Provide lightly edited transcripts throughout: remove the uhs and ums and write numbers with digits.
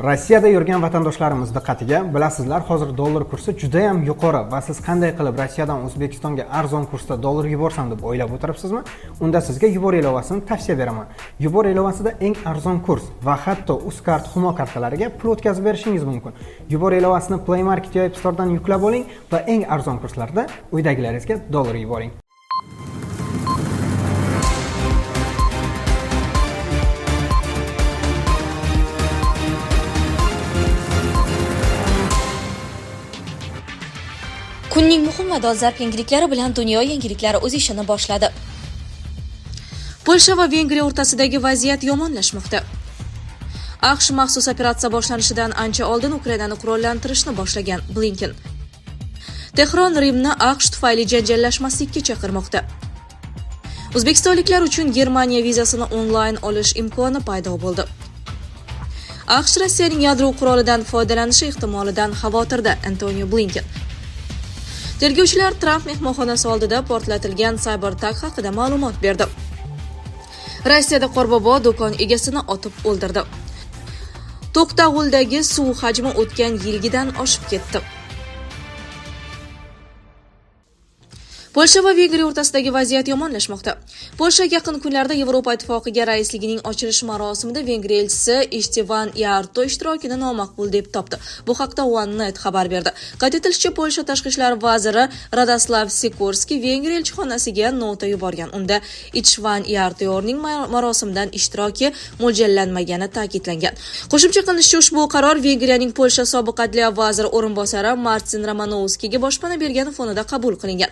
Rossiyada yurgan vatandoshlarimiz diqqatiga! Bilasizlar, hozir dollar kursi juda ham yuqori va siz qanday qilib Rossiyadan O'zbekistonga arzon kursda dollar yuborsam deb o'ylab o'tiribsizmi? Unda sizga Yubor ilovasini tavsiya beraman. Yubor ilovasida eng arzon kurs va hatto Uzcard, Humo kartalariga pul o'tkazib berishingiz mumkin. Yubor ilovasini Play Market yo App Store'dan yuklab oling va eng arzon kurslarda uydagilaringizga dollar yuboring. Kunning muhim va dolzarb yangiliklari bilan dunyo yangiliklari o'z ishini boshladi. Polsha va Vengriya o'rtasidagi vaziyat yomonlashmoqda. AQSh maxsus operatsiya boshlanishidan ancha oldin Ukrainani qurollantirishni boshlagan Blinken. Tehron Rimni AQSh tufayli janjallashmaslikka chaqirmoqda. O'zbekistonliklar uchun Germaniya vizasini onlayn olish imkoni paydo bo'ldi. AQSh Rossiyaning yadro qurolidan foydalanishi ehtimolidan xavotirda Antonio Blinken. Tergovchilar Tramp mehmonxonasi oldida portlatilgan Cybertruck haqida ma'lumot berdi. Rossiyada qorbobo do'kon egasini otib o'ldirdi. To'qtag'uldagi suv hajmi o'tgan yilgidan oshib ketdi. Polsha va Vengriya o'rtasidagi vaziyat yomonlashmoqda. Polsha yaqin kunlarda Yevropa Ittifoqiga raisligining ochilish marosimida Vengriya elchisi Ishtvan Yarto ishtirokini nomaqbul deb topdi. Bu haqda OneNet xabar berdi. Qayd etilishicha, Polsha tashqi ishlar vaziri Radoslav Sikorski Vengriya elchixonasiga nota yuborgan. Unda Ishtvan Yartorning marosimdan ishtiroki mo'ljallanmagani ta'kidlangan. Qo'shimcha qilinishicha, ushbu qaror Vengriyaning Polsha sobiq adliya vaziri o'rinbosari Martin Romanovskiga boshpana bergani fonida qabul qilingan.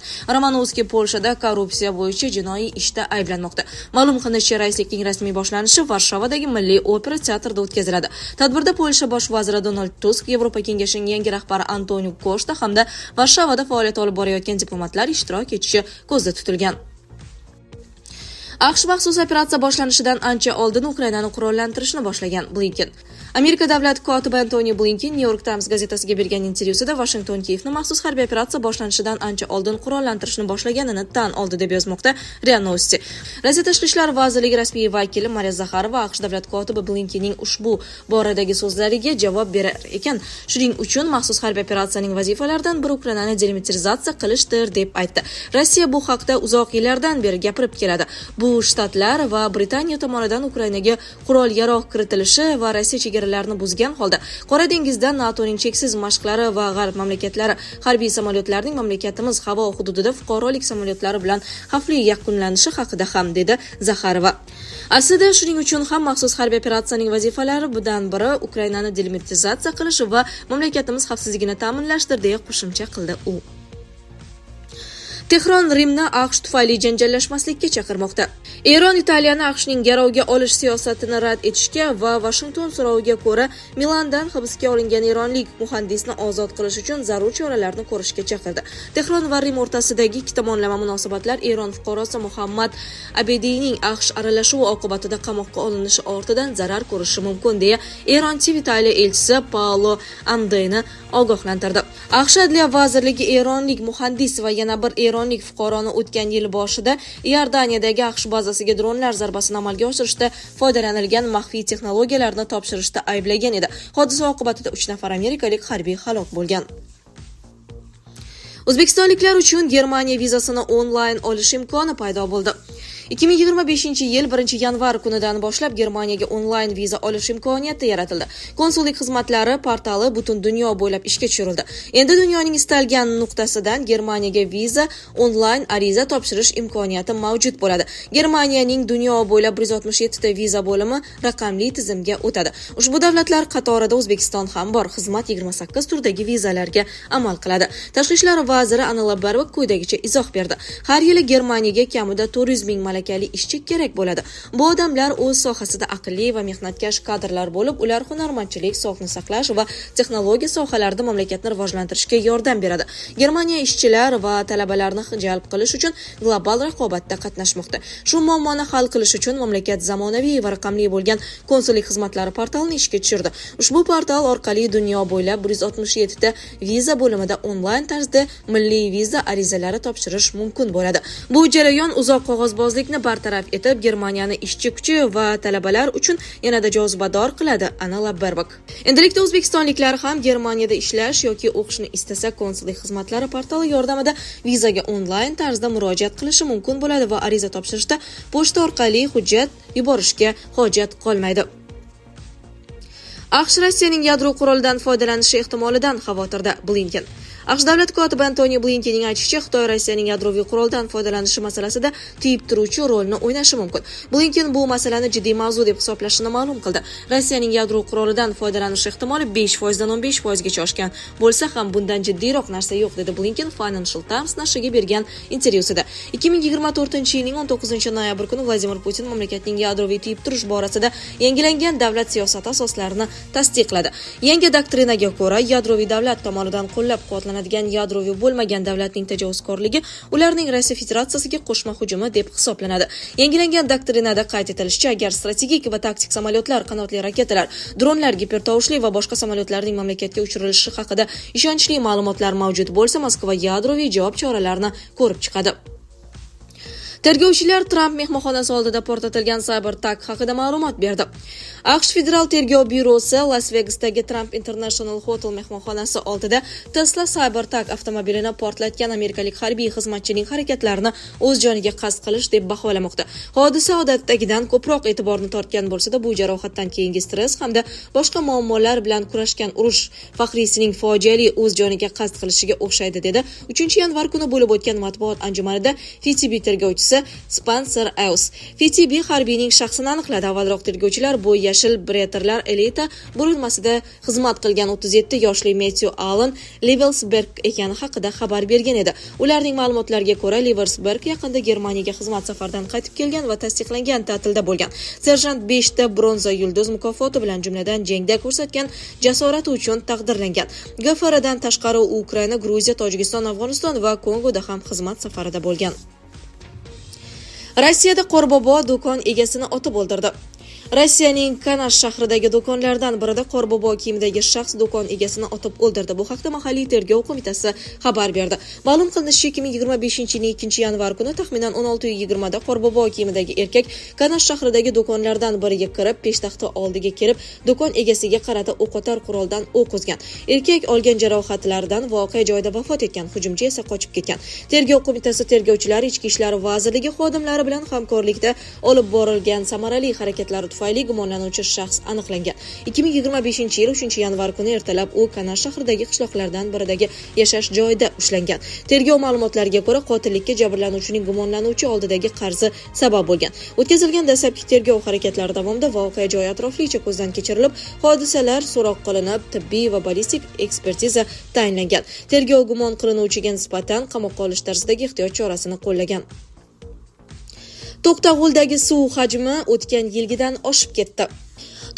Romanovskiy Polshada korrupsiya bo'yicha jinoiy ishda ayblanmoqda. Ma'lum qilinishicha, raislikning rasmiy boshlanishi Varshavadagi Milliy opera teatrida o'tkaziladi. Tadbirda Polsha bosh vaziri Donald Tusk, Yevropa Kengashining yangi rahbari Antonio Koshta hamda Varshavada faoliyat olib borayotgan diplomatlar ishtirok etishi ko'zda tutilgan. AQSh maxsus operatsiya boshlanishidan ancha oldin Ukrainani qurollantirishni boshlagan Blinken. Amerika davlat kotibi Antoni Blinken New York Times gazetasiga bergan intervyusida Vashington Kiyevni maxsus harbiy operatsiya boshlanishidan ancha oldin qurollantirishni boshlaganini tan oldi, deb yozmoqda RIA Novosti. Rossiya Tashqi ishlar vazirligi rasmiy vakili Mariya Zaxarova AQSh davlat kotibi Blinkenning ushbu boradagi so'zlariga javob berar ekan, shuning uchun maxsus harbiy operatsiyaning vazifalaridan biri Ukrainani demilitarizatsiya qilishdir, deb aytdi. Rossiya bu haqda uzoq yillardan beri gapirib keladi. Bu Shtatlar va Britaniya tomonidan Ukrainaga qurol-yarog' kiritilishi va Rossiya chegaralarini buzgan holda Qora dengizda NATOning cheksiz mashqlari va g'arb mamlakatlari harbiy samolyotlarining mamlakatimiz havo hududida fuqarolik samolyotlari bilan xavfli yakunlanishi haqida ham, dedi Zaxarova. Aslida shuning uchun ham maxsus harbiy operatsiyaning vazifalaridan biri Ukrainani demilitarizatsiya qilish va mamlakatimiz xavfsizligini ta'minlashdir, deya qo'shimcha qildi u. Tehron Rimni AQSh tufayli janjallashmaslikka chaqirmoqda. Eron Italiyani AQShning garovga olish siyosatini rad etishga va Vashington so'roviga ko'ra Milandan hibsga olingan eronlik muhandisni ozod qilish uchun zarur choralarni ko'rishga chaqirdi. Tehron va Rim o'rtasidagi ikki tomonlama munosabatlar Eron fuqarosi Muhammad Abediyning AQSh aralashuvi oqibatida qamoqqa olinishi ortidan zarar ko'rishi mumkin, deya Eron TV Italiya elchisi Paolo Andeni ogohlantirdi. AQSh adliya vazirligi eronlik muhandis va yana bir eronlik fuqaroni o'tgan yil boshida Iordaniyadagi AQSh bazasiga dronlar zarbasini amalga oshirishda foydalanilgan maxfiy texnologiyalarni topshirishda ayblagan edi. Hodisa oqibatida 3 nafar amerikalik harbiy halok bo'lgan. O'zbekistonliklar uchun Germaniya vizasini onlayn olish imkoni paydo bo'ldi. 2025-yil 1-yanvar kunidan boshlab Germaniyaga onlayn viza olish imkoniyati yaratildi. Konsullik xizmatlari portali butun dunyo bo'ylab ishga tushirildi. Endi dunyoning istalgan nuqtasidan Germaniyaga viza onlayn ariza topshirish imkoniyati mavjud bo'ladi. Germaniyaning dunyo bo'ylab 167 ta viza bo'limi raqamli tizimga o'tadi. Ushbu davlatlar qatorida O'zbekiston ham bor. Xizmat 28 turdagi vizalarga amal qiladi. Tashqi ishlar vaziri Annalena Baerbock quyidagicha izoh berdi. Har yili Germaniyaga kamida 400 ming malakali ishchi kerak bo'ladi. Bu odamlar o'z sohasida aqlli va mehnatkash kadrlar bo'lib, ular hunarmandchilik, sog'liqni saqlash va texnologiya sohalarida mamlakatni rivojlantirishga yordam beradi. Germaniya ishchilar va talabalarni jalb qilish uchun global raqobatda qatnashmoqda. Shu muammoni hal qilish uchun mamlakat zamonaviy va raqamli bo'lgan konsullik xizmatlari portalini ishga tushirdi. Ushbu portal orqali dunyo bo'ylab 167 ta viza bo'limida onlayn tarzda milliy viza arizalari topshirish mumkin bo'ladi. Bu jarayon uzoq qog'ozbozlik Bandlikni bartaraf etib, Germaniyani ishchi kuchi va talabalar uchun yanada jozibador qiladi, Annalena Berbok. Endilikda o'zbekistonliklar ham Germaniyada ishlash yoki o'qishni istasa, konsullik xizmatlari portali yordamida vizaga onlayn tarzda murojaat qilishi mumkin bo'ladi va ariza topshirishda pochta orqali hujjat yuborishga hojat qolmaydi. AQSh Rossiyaning yadro qurolidan foydalanishi ehtimolidan xavotirda, Blinken. AQSh davlat kotibi Antoni Blinkenning aytishicha, Xitoy Rossiyaning yadroviy quroldan foydalanishi masalasida tiyib turuvchi rolni o'ynashi mumkin. Blinken bu masalani jiddiy mavzu deb hisoblashini ma'lum qildi. Rossiyaning yadro qurolidan foydalanish ehtimoli 5% dan 15% gacha oshgan bo'lsa ham, bundan jiddiyroq narsa yo'q, dedi Blinken Financial Times nashriga bergan intervyusida. 2024-yilning 19 noyabr kuni Vladimir Putin mamlakatning yadroviy tiyib turish borasida yangilangan davlat siyosati asoslarini tasdiqladi. Yangi doktrinaga ko'ra, yadroviy davlat tomonidan qo'llab-quvvatlanadigan yadroviy bo'lmagan davlatning tajovuzkorligi ularning Rossiya Federatsiyasiga qo'shma hujumi deb hisoblanadi. Yangilangan doktrinada qayd etilishicha, agar strategik va taktik samolyotlar, qanotli raketalar, dronlar, gipertovushli va boshqa samolyotlarning mamlakatga uchirilishi haqida ishonchli ma'lumotlar mavjud bo'lsa, Moskva yadroviy javob choralarini ko'rib chiqadi. Tergovchilar Tramp mehmonxonasi oldida portlatilgan Cybertruck haqida ma'lumot berdi. AQSh Federal tergov byurosi Las-Vegasdagi Trump International Hotel mehmonxonasi oldida Tesla Cybertruck avtomobilini portlatgan amerikalik harbiy xizmatchining harakatlarini o'z joniga qasd qilish deb baholamoqda. Hodisa odatdagidan ko'proq e'tiborni tortgan bo'lsa-da, bu jarohatdan keyingi stress hamda boshqa muammolar bilan kurashgan urush faxriysining fojiali o'z joniga qasd qilishiga o'xshaydi, dedi 3 yanvar kuni bo'lib o'tgan matbuot anjumanida FTB tergovchisi Spencer Eus. FTB harbiyning shaxsini aniqladi. Avvalroq tergovchilar bu yashil beretlar elita bo'linmasida xizmat qilgan 37 yoshli Metyu Allen Livelsberg ekani haqida xabar bergan edi. Ularning ma'lumotlariga ko'ra, Livelsberg yaqinda Germaniyaga xizmat safaridan qaytib kelgan va tasdiqlangan ta'tilda bo'lgan. Serjant 5 ta bronza yulduz mukofoti bilan, jumladan jangda ko'rsatgan jasorati uchun taqdirlangan. GFRdan tashqari u Ukraina, Gruziya, Tojikiston, Afg'oniston va Kongoda ham xizmat safarida bo'lgan. Rossiyada Qorbobo do'kon egasini otib o'ldirdi. Rossiyaning Kanash shahridagi do'konlardan birida Qorbobo kiyimidagi shaxs do'kon egasini otib o'ldirdi. Bu haqda mahalliy tergov qo'mitasi xabar berdi. Ma'lum qilinishicha, 2025-yilning 2 yanvar kuni taxminan 16:20 da Qorbobo kiyimidagi erkak Kanash shahridagi do'konlardan biriga kirib, peshtaxta oldiga kelib, do'kon egasiga qarata o'qotar quroldan o'q uzgan. Erkak olgan jarohatlardan voqea joyida vafot etgan, hujumchi esa qochib ketgan. Tergov qo'mitasi tergovchilari Ichki ishlar vazirligi xodimlari bilan hamkorlikda olib borilgan samarali harakatlari tufayli gumonlanuvchi shaxs aniqlangan. 2025 yil 3 yanvar kuni ertalab u Kanash shahridagi qishloqlardan biridagi yashash joyida ushlangan. Tergov ma'lumotlariga ko'ra, qotillikka jabrlanuvchining gumonlanuvchi oldidagi qarzi sabab bo'lgan. O'tkazilgan dastlabki tergov harakatlari davomida voqea joyi atroflicha ko'zdan kechirilib, hodisalar so'roq qilinib, tibbiy va ballistik ekspertiza tayinlangan. Tergov gumon qilinuvchiga nisbatan qamoqqa olish tarzidagi ehtiyot chorasini qo'llagan. To'xtag'uldagi suv hajmi o'tgan yilgidan oshib ketdi.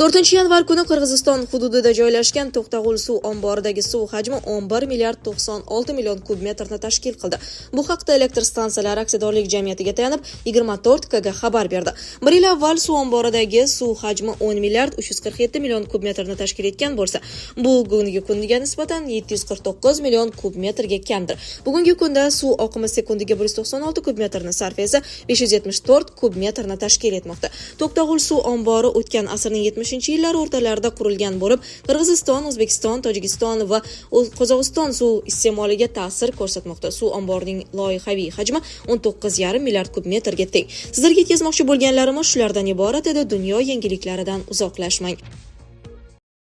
4 yanvar kuni Qirg'iziston hududida joylashgan To'xtag'ul suv omboridagi suv hajmi 11 milliard 96 million kub metrni tashkil qildi. Bu haqda elektr stansiyalari aksiyadorlik jamiyatiga tayanib 24 kg xabar berdi. Bir yil avval suv omboridagi suv hajmi 10 milliard 347 million kub metrni tashkil etgan bo'lsa, bugungi kunga nisbatan 749 million kub metrga kamdir. Bugungi kunda suv oqimi sekundiga 196 kub metrni, sarfi esa 574 kub metrni tashkil etmoqda. To'xtag'ul suv ombori o'tgan asrning 70-yillar o'rtalarida qurilgan bo'lib, Qirg'iziston, O'zbekiston, Tojikiston va Qozog'iston suv iste'moliga ta'sir ko'rsatmoqda. Suv omborining loyihaviy hajmi 19,5 milliard kub metrga teng. Sizlarga yetkazmoqchi bo'lganlarimiz shulardan iborat edi. Dunyo yangiliklaridan uzoqlashmang.